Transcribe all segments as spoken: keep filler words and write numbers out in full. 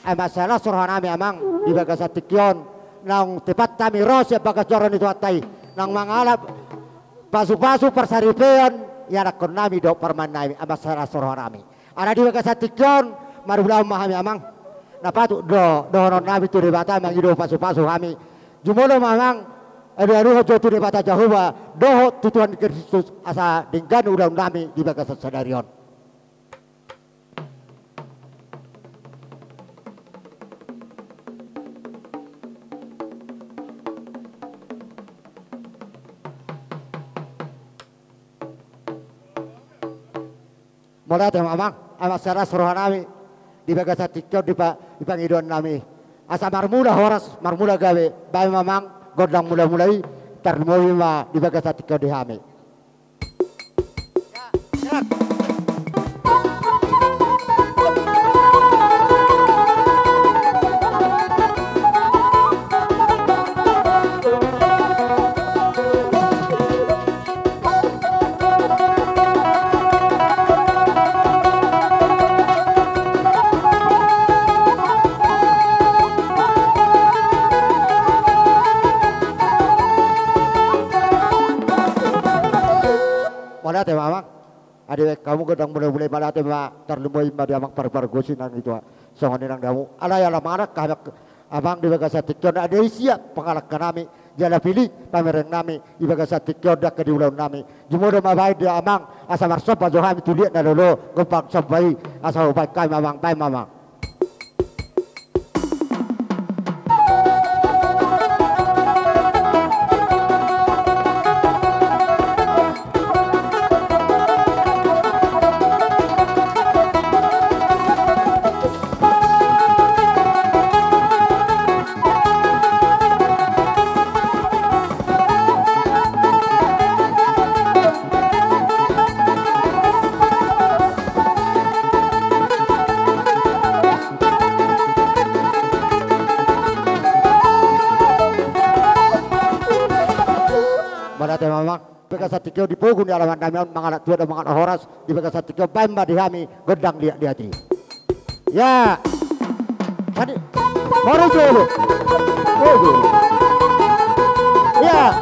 Ai mansai las rohanami amang di bagasan tingki on, naung tepat hami ro sian bagas joro ni Tuhanta i, naung mangalap pasupasu parsaripeon ianakkonnami dohot parumaennami, ai mansai las rohanami. Alai di bagasan tingki on, marulaon ma hami amang. Na patut do dohononnami tu Debata mangido pasupasu hami. Jumolo ma amang, alualuhon jo tu Debata Jahowa dohot tu Tuhan Kristus asa denggan ulaonnami di bagasan sadari on. Mauliate ma amang, ai mansai las rohanami di bagasan tingki on di pa-, di pangidoannami. Asa marmula horas, marmula gabe, baen ma amang gondang mulamula i, tarlumobi ma di bagasan tingki on di hami. Mauliate ma amang. Adi baen hamu gondang mulamula i, mauliate ma, tarlumobi ma di amang parpargosi nang i tua. Songon i nang di hamu. Alai ala mangalangka hami amang di bagasan tingki on, adi siap pangalangkanami jala pilit pamerengnami di bagasan tingki on di angka di ulaonnami. Jumolo ma baen di amang asa marsomba jo hami tu liat na lolo, gompang somba i asa hubaen hami amang, baen ma amang. Mauliate ma amang. Bagasan tingki on di pogu ni alamannami on, mangalap tua dohot mangalap horas, di bagasan tingki on baen ma di hami gondang liatliat i. Ya. Tadi. Baru dulu. Baru dulu. Ya.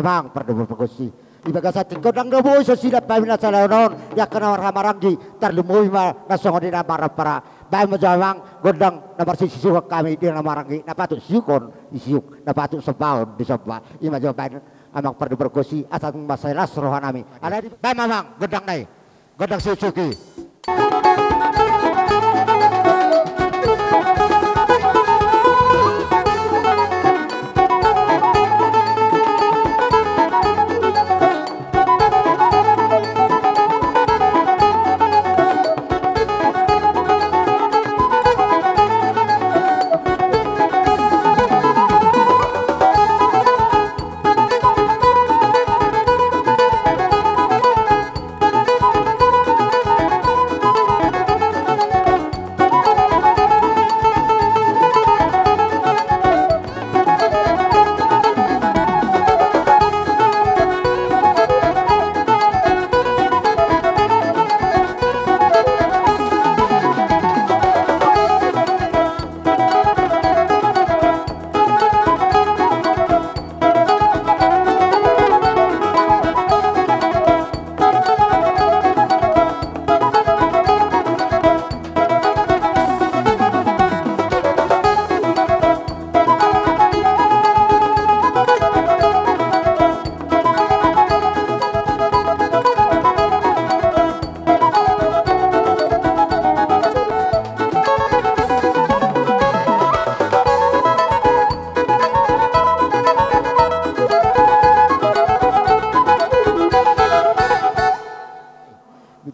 Amang pardomu pargonsi. Di bagasan tingki on ndang boi so silap hami na salaon on di angka na marhahamaranggi, tarlumobi ma na songon i na marampara. Baen ma jo amang gondang na marsisisuhon hami di na marhahamaranggi, na patut siukhon disiuk, na patut sombaon disomba. I ma jo baen amang pardomu pargonsi asa tung mansai las rohanami. Alai baen ma amang gondang na i. Gondang siuksiuk i.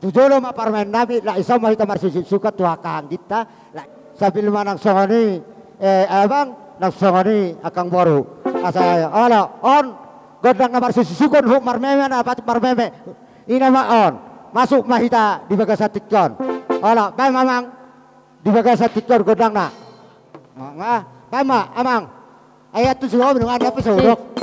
Tu jolo ma parmaen nami, laos i ma hita marsusuksukan tu angka hangginta, laos sambil ma nang songon i, eh, amang, nang songon i angka boru. Asa, olo, on, gondang na marsusuksukan, huhut marmeme, na patut marmeme. I ma on, masuk ma hita di bagasan tingki on. Olo, baen ma amang, di bagasan tingki on gondangna. Nga, baen ma, amang. Ai antusi ho, minum an, apa sodok.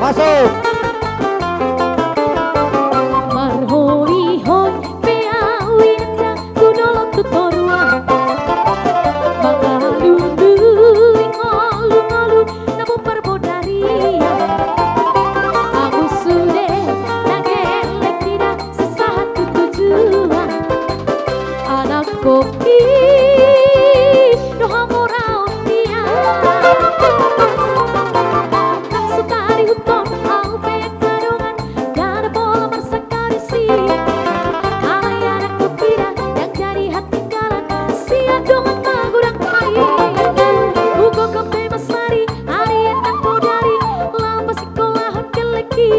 Masuk. Marhori-hori pe ahu inang tu dolok tu toruan. Mangalului ngolu-ngolu na bombor bodari. Ahu sude na gelleng hira sasahat tu tujuan. Anak kopi do hamoraon dia. Nang so tarihuthon ahu pe angka dongan, ndada pola marsangkadisi. Alai anak kopi da, ndang jadi hatinggalan sian dongan magodang haimu. Hugokhon pe mansari, ari ndang podari, laho pasikkolahon gellengki.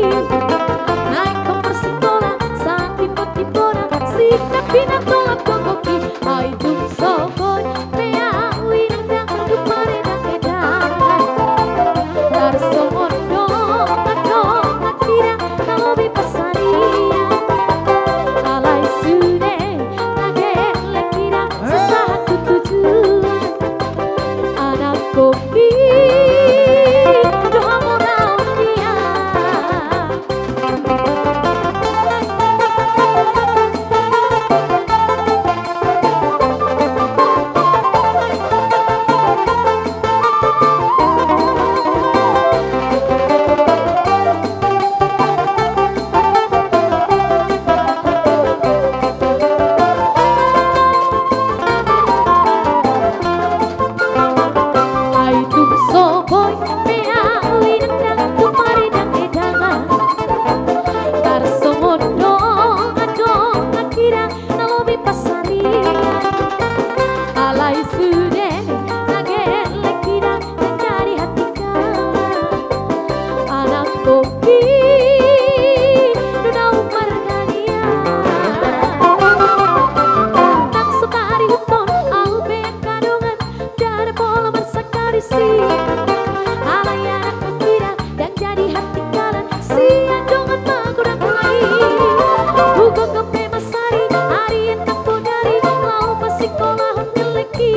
Naeng ho marsikola, satimbo-timbona, sikap pinatolap gokhonki. Ai tung so boi pe ahu inang tu paredang-edangan. Tarsongon dongan-dongan hira na lobi pansarian. Alai sude na gelleng hira sasahat tu tujuan. Anak kopi do hamoraon dia. Ai tung so boi pe ahu inang tu paredang-edangan. Tarsongon dongan-dongan hira na lobi pansarian. Alai sude na gelleng hira ndang jadi hatinggalan. Anak kopi do naung marhadian. Nang so tarihuthon ahu pe angka dongan, ndada pola marsangkadisi. Alai anak kopi da, ndang jadi hatinggalan sian dongan magodang haimu. Hugokhon pe mansari, ari ndang podari, laho pasikkolahon gellengki.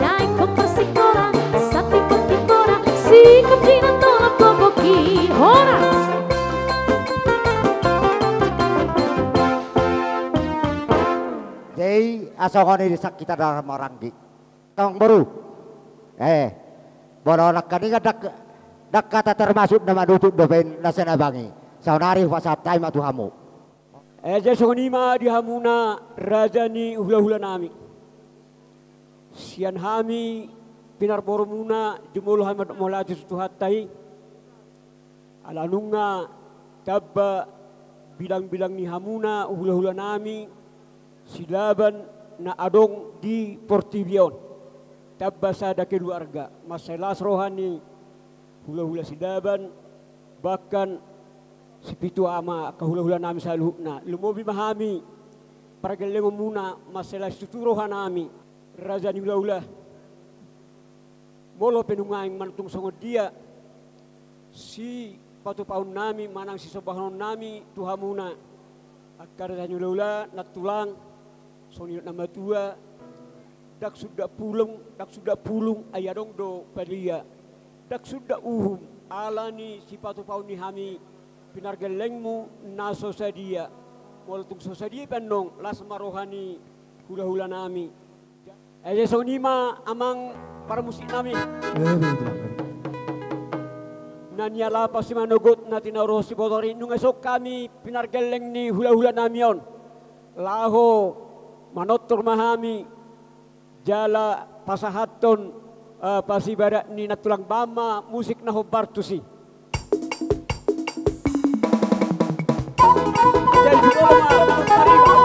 Naeng ho marsikola, satimbo-timbona, sikap pinatolap gokhonki. Horas. Jadi, asa songon i di sangkita da maranggi. Tong boru. Eh, boru nangkaningan, ndang, ndang hata termasuk na manutup dope na sinabangi. Saonari hupasahat hami ma tu hamu. Eh, jadi songon i ma di hamuna raja ni hula-hula nami. Sian hami pinarborumuna jumolo hami mandok mauliate tu Tuhanta i. Ala nunga tamba bilang-bilang ni hamuna hula-hula nami Silaban na adong di portibi on. Tamba sada keluarga, mansai las roha ni hula-hula Silaban, bahkan sipitu ama angka hula-hula nami saluhutna. Lumobi ma hami pargellengonmuna, mansai las tutu roha nami, raja ni hula-hula. Molo pe nuaeng manang tung songon dia sipatupaonnami manang sisombaononnami tu hamuna, angka raja ni hula-hula, nantulang, songon nidok na matua, ndang sundat pulung, ndang sundat pulung, ai adong do palia. Ndang sundat uhum, ala ni sipatupaon ni hami pinargellengmu na so sadia. Molo tung so sadia pe annon, las ma roha ni hula-hula nami. Ese songon i ma amang parmusik nami. Eh, betul. Na nialap simanogot, na tinaruhon sibotor i, nunga songon i hami pinargelleng ni hula-hula nami on. Laho manortor ma hami jala pasahathon, eh, pasibarat ni nantulang, bahen ma musik na hombar tusi. Jadi, jumolo ma, tarima,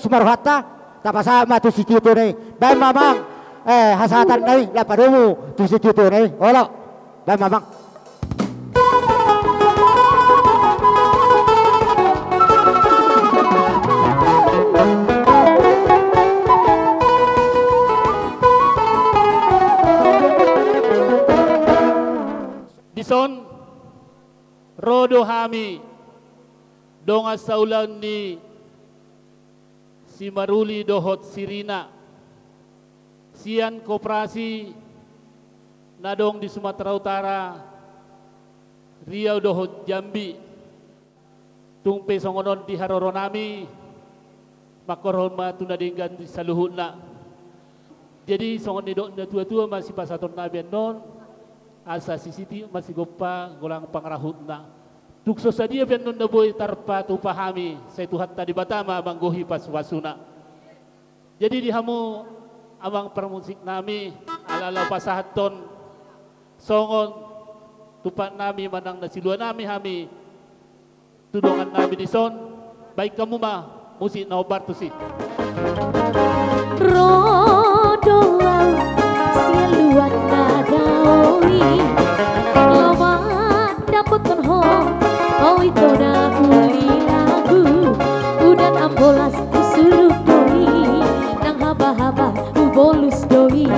Sumarohanta, tapasahat ma tu sitiotio na i. Baen ma amang, eh, hasahatan na i, laho padomu tu sitiotio na i. Olo, baen ma amang. Dison, ro do hami, dongan saulaon ni si Maruli dohot si Rina, sian koperasi na adong di Sumatera Utara, Riau dohot Jambi. Tung pe songon on di haroronami, mangkorhon ma tu na denggan di saluhutna. Jadi, songon nidok ni natuatua ma sipasahatonnami annon, asa sisiti ma sigompa golang pangarahutna. Tung so sadia pe annon na boi tarpatupa hami, sai Tuhanta Debata ma manggohi pasupasuna. Jadi di hamu amang parmusiknami, ala laho pasahathon songon tumpaknami manang na siluanami hami tu dongannami dison, baen hamu ma musik na hombar tusi. Ro do au sian luat na dao i, laho mandapothon ho, ho ito na uli lagu. Udan ambolas tu suruk do i, nang habahaba tu bolus do i.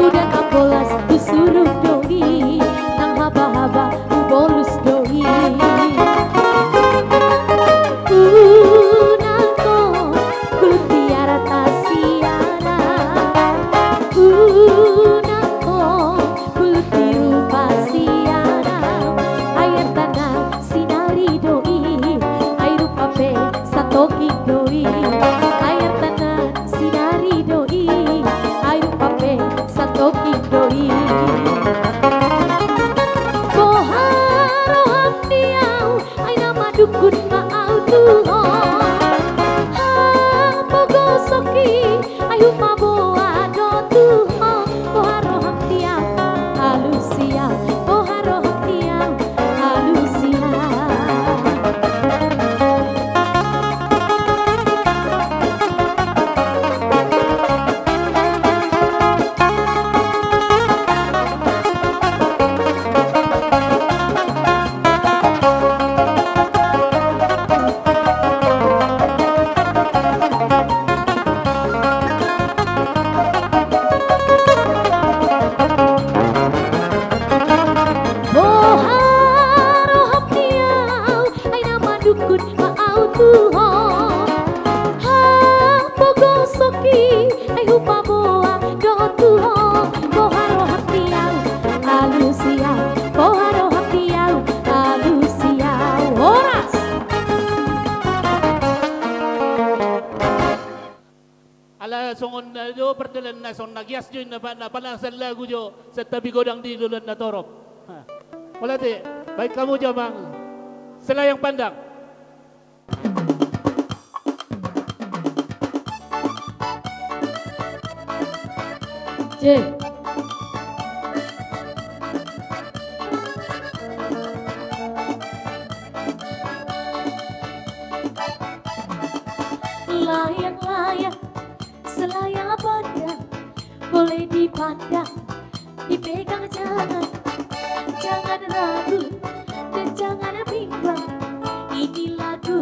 Udan ambolas tu suruk do i, nang habahaba tu bolus do i. Unang ho gulut di arat Asiana, unang ho gulut di rupa siana. Ai artana sinari do i, ai rupa pe satongkin do i. Ai artana sinari do i, ai rupa pe satongkin do i. Boha roham di au, ai na mandungkun ma au tu ho. Hapogoson i, ai hupaboa do tu ho. Boha roham di au, alusi au. Boha roham di au, alusi au. Boha roham di au, ai na mandungkun ma au tu ho. Hapogoson i, ai hupaboa do tu ho. Boha roham di au, alusi au. Boha roham di au, alusi au. Horas. Ala songon na do pardalan na songon na gias jo inna, na panasan lagu jo, santabi godang di loloan na torop. Ha. Mauliate, baen hamu jo amang. Selayang Pandang. Cek. Layang-layang, selayang pandang, boleh dipandang, dipegang jangan, jangan ragu dan jangan bimbang. Ini lagu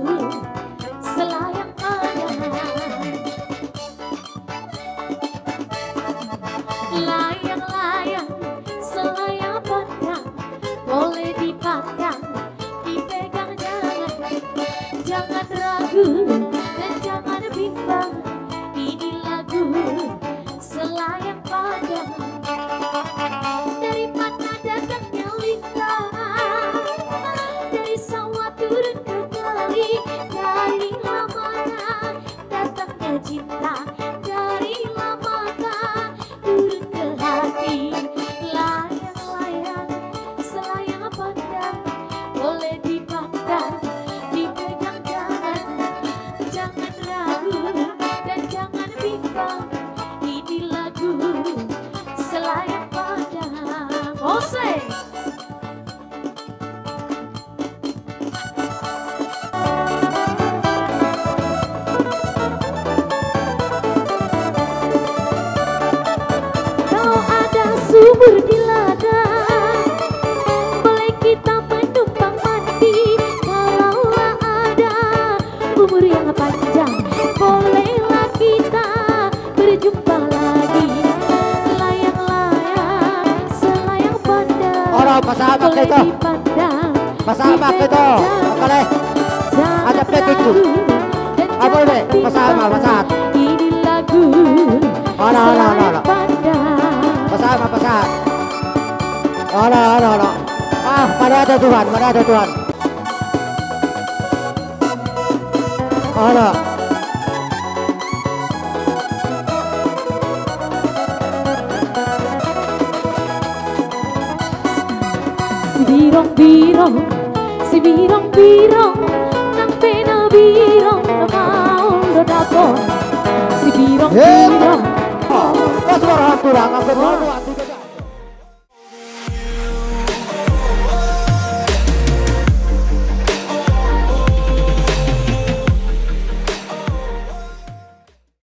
Selayang Pandang. Layang-layang, selayang pandang, boleh dipandang, dipegang jangan, jangan ragu dan jangan bimbang. Ini lagu Selayang Pandang. Dari mana Pakai to. Pasahat ma, pakai to. Pakai. Ajak pe tutu. Apa be? Pasahat ma, pasahat. Ala, ala, ala, ala. Pasahat ma, pasahat. Ala, ala, ala. Ah, mauliate Tuhan, mauliate Tuhan. Ala. Sibirong-birong, sibirong-birong, nang pe na birong na maol do dapot. Sibirong-birong. Oh, pas warna turang, aku mau